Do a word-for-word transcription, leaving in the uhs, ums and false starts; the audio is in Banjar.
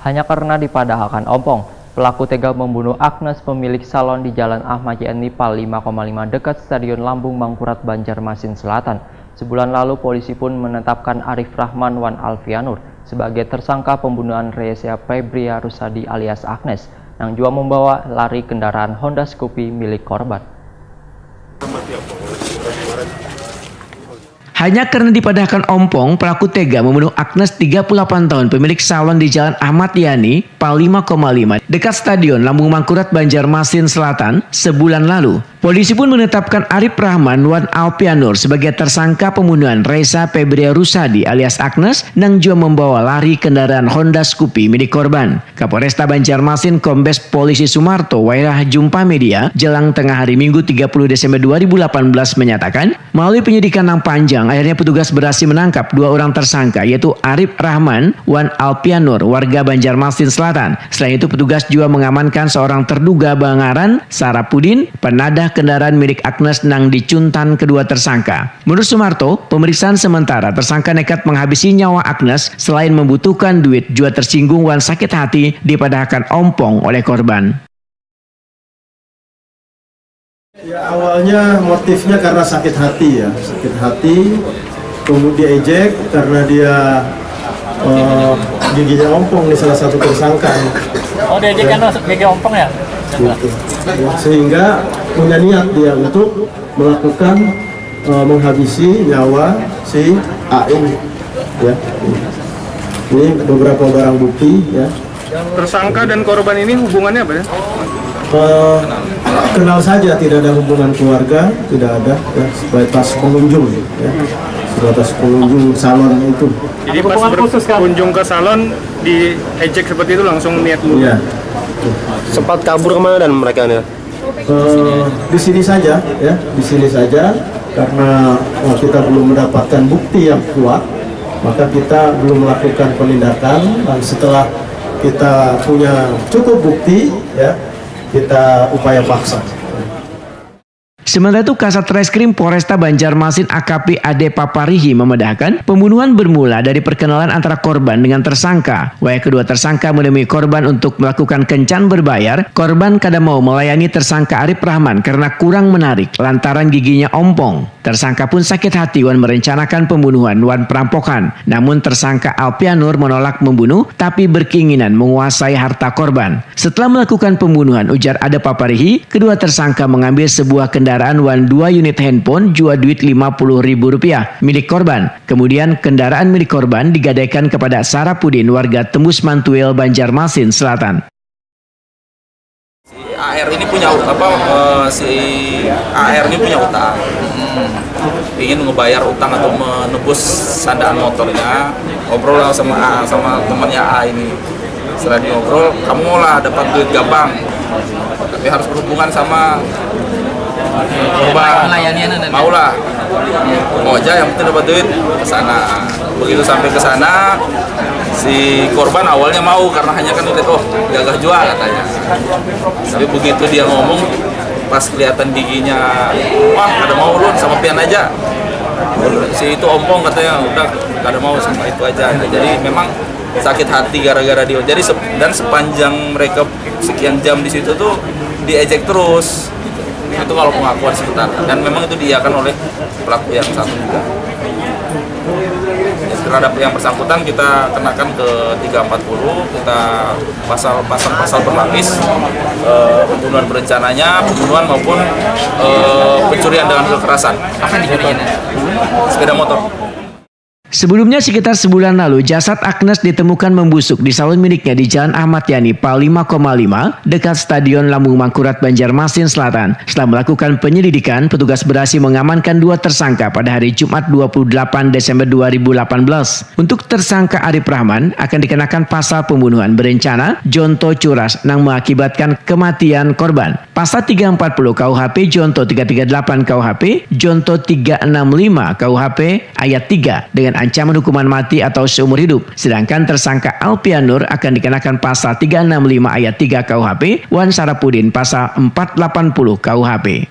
Hanya karena dipadahakan ompong, pelaku tega membunuh Agnes, pemilik salon di Jalan Ahmad Yani Pal lima koma lima dekat Stadion Lambung Mangkurat, Banjarmasin Selatan. Sebulan lalu, polisi pun menetapkan Arif Rahman wan Alfianur sebagai tersangka pembunuhan Reza Febria Rusadi alias Agnes, yang juga membawa lari kendaraan Honda Scoopy milik korban. Hanya karena dipadahkan ompong, pelaku tega membunuh Agnes, tiga puluh delapan tahun, pemilik salon di Jalan Ahmad Yani, Pal lima koma lima, dekat Stadion Lambung Mangkurat, Banjarmasin Selatan, sebulan lalu. Polisi pun menetapkan Arif Rahman wan Alpianur sebagai tersangka pembunuhan Reza Febria Rusadi alias Agnes, nang juga membawa lari kendaraan Honda Scoopy milik korban. Kapolresta Banjarmasin, Kombes Polisi Sumarto, Wairah Jumpa Media jelang tengah hari Minggu, tiga puluh Desember dua ribu delapan belas, menyatakan, melalui penyidikan yang panjang, akhirnya petugas berhasil menangkap dua orang tersangka, yaitu Arif Rahman wan Alpianur, warga Banjarmasin Selatan. Selain itu, petugas juga mengamankan seorang terduga bangaran Sarapudin, penadah kendaraan milik Agnes nang dicuntan kedua tersangka. Menurut Sumarto, pemeriksaan sementara, tersangka nekat menghabisi nyawa Agnes, selain membutuhkan duit, juga tersinggung wan sakit hati dipadahkan ompong oleh korban. Ya, awalnya motifnya karena sakit hati, ya, sakit hati, kemudian diejek karena dia uh, giginya ompong di salah satu tersangka. Oh, diejek karena gigi ompong, ya? Gitu. Ya, sehingga punya niat dia untuk melakukan uh, menghabisi nyawa si A ini, ya. Ini beberapa barang bukti, ya. Tersangka dan korban ini hubungannya apa, ya? Uh, kenal saja, tidak ada hubungan keluarga, tidak ada, ya, sebatas pengunjung, ya, sebatas pengunjung salon itu. Jadi pas berkunjung ke salon diejek seperti itu, langsung niat bunuh. Ya. Sempat kabur kemana dan mereka ini? Uh, di sini saja, ya, di sini saja, karena uh, kita belum mendapatkan bukti yang kuat, maka kita belum melakukan penindakan. Dan setelah kita punya cukup bukti, ya, kita upaya paksa. Sementara itu, Kasat Reskrim Polresta Banjarmasin A K P Ade Paparihi memedahkan, pembunuhan bermula dari perkenalan antara korban dengan tersangka. Wayah kedua tersangka menemui korban untuk melakukan kencan berbayar, korban kada mau melayani tersangka Arif Rahman karena kurang menarik lantaran giginya ompong. Tersangka pun sakit hati wan merencanakan pembunuhan wan perampokan. Namun tersangka Alpianur menolak membunuh tapi berkeinginan menguasai harta korban. Setelah melakukan pembunuhan, ujar Ade Paparihi, kedua tersangka mengambil sebuah kendaraan wan dua unit handphone jua duit lima puluh ribu rupiah milik korban. Kemudian kendaraan milik korban digadaikan kepada Sarapudin, warga Tembus Mantuil, Banjarmasin Selatan. Si A R ini punya apa uh, si A R ini punya utang. Hmm. Ingin ngebayar utang atau menebus sandaan motornya. Ngobrol lah sama A, sama temannya A ini. Setelah diobrol, kamu lah dapat duit gampang. Tapi harus berhubungan sama korban. Mau lah. Mau aja yang penting dapat duit ke sana. Begitu sampai ke sana, si korban awalnya mau karena hanya kan lihat, oh, gagah jual katanya. Tapi begitu dia ngomong, pas kelihatan giginya, wah, ada mau ulun sama pian aja. Si itu ompong katanya, udah, kada mau sama itu aja. Nah, jadi memang sakit hati gara-gara dia. Jadi dan sepanjang mereka sekian jam di situ tuh diejek terus. Itu kalau pengakuan sementara. Dan memang itu diiakan oleh pelaku yang satu juga. Ya, terhadap yang bersangkutan kita kenakan ke tiga empat puluh, kita pasal pasal pasal berlapis, eh, pembunuhan berencananya, pembunuhan maupun eh, pencurian dengan kekerasan. Apa yang dicurinya? Sepeda motor. Sebelumnya, sekitar sebulan lalu, jasad Agnes ditemukan membusuk di salon miliknya di Jalan Ahmad Yani, Pal lima koma lima, dekat Stadion Lambung Mangkurat, Banjarmasin Selatan. Setelah melakukan penyelidikan, petugas berhasil mengamankan dua tersangka pada hari Jumat dua puluh delapan Desember dua ribu delapan belas. Untuk tersangka Arif Rahman akan dikenakan pasal pembunuhan berencana, jonto curas nang mengakibatkan kematian korban. Pasal tiga empat puluh K U H P, jonto tiga tiga delapan K U H P, jonto tiga enam lima K U H P ayat tiga dengan ancaman hukuman mati atau seumur hidup. Sedangkan tersangka Alpianur akan dikenakan pasal tiga enam lima ayat tiga K U H P wan Sarapudin pasal empat delapan puluh K U H P.